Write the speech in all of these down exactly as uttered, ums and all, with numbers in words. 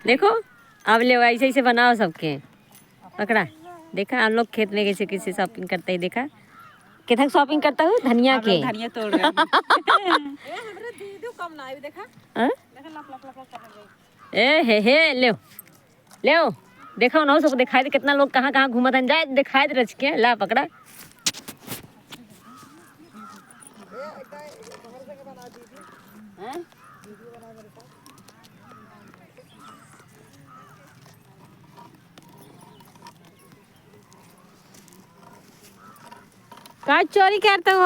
देखो, अब ले ऐसे ऐसे बनाओ सबके। पकड़ा, देखा हम लोग खेत में कैसे कैसे shopping करते हैं। देखा, कितना shopping करता हूँ धनिया हम लोग के। धनिया तोड़ रहे हैं। ए, हमरे दीदी कम ना आयु, देखा। हाँ? देखा, लप, लप, लप, लप कर रही है। ए, हे, हे, ले, ले, देखो ना, सबको दिखाई दे, कितना लोग कहाँ, कहाँ घूमत हैं, जाए, दिखाई दे रच के, ला, पकड़ा। हैं? का चोरी करते हो?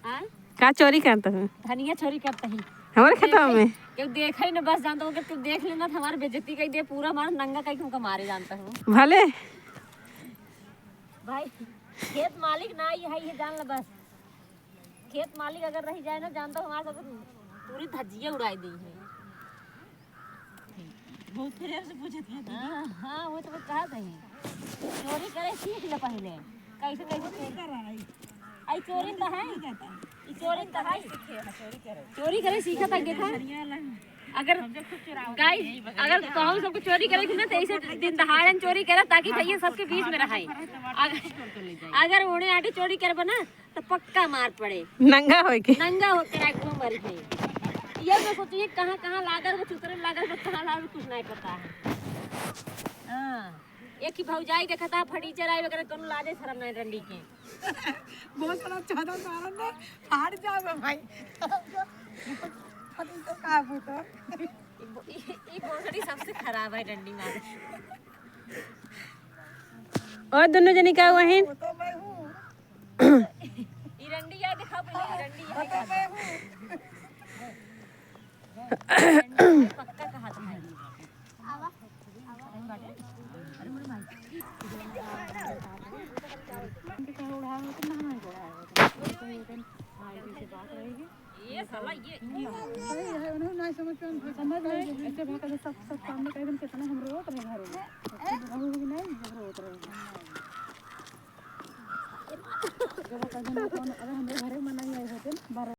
हाँ? का चोरी करते हो? धनिया चोरी करते ही। हमारे खेतवा में? केहू देखे ही ना, बस जानता हूँ कि तू देख लेना तो हमारी बेइज्जती कई दे, पूरा हमारा नंगा कई के हमका मारे जानता हूँ। भले। भाई, खेत मालिक ना आई है, ये जान ले बस। खेत मालिक अगर रही जाए ना, जानता हूँ हमारे सब पूरी धज्जियाँ उड़ाई दी है। बहुत प्रेम से पूछत है। हाँ, हाँ, वो तो मैं कहत हई। चोरी करे सीख ले पहिले। कैसे, कैसे चोरी? आई चोरी तो है। ई चोरी तो है। चोरी करे सीखत है, देखा। अगर गाइस, अगर कहूँ सबको चोरी करे के ना, तो ऐसे दिन दहाड़न चोरी करे, ताकि भैया सबके बीच में रहे। अगर, अगर ओने आटे चोरी करबे ना, तो पक्का मार पड़े। नंगा होके। नंगा होके रात को मर गई। ये तो सोचिए कहाँ, कहाँ लागल बा, चुतरे लागल बा, कहाँ लागल, कुछ नहीं पता है। हाँ, एक ही भौजाई देखा था, फटीचर आई वगैरह, कोनो लाजे शरम नहीं डंडी के। बहुत सारा चौदह साल में फाड़ जाओगे भाई। फटीचर का पूछो। ई बो-, ई, ई भोसड़ी सबसे खराब है डंडी मारे। और दोनों जनी का हुआ है? वो तो मैं हूँ। ई रंडी है, देखा पहले, ई रंडी है, वो तो मैं हूँ। रंडी है, पक्का कहा था भाई। ये साला, ये सही है, उन्हें ना समझ में, समझ में, ऐसे भाग के सब, सब सामने कह देन, कितना हम रोत रहे घर में। अच्छे बुढ़ऊ हो कि नहीं, जब रोत रहे। जब कह देन, कौन, अगर हमरे घरे में नहीं आए होते ना, बारह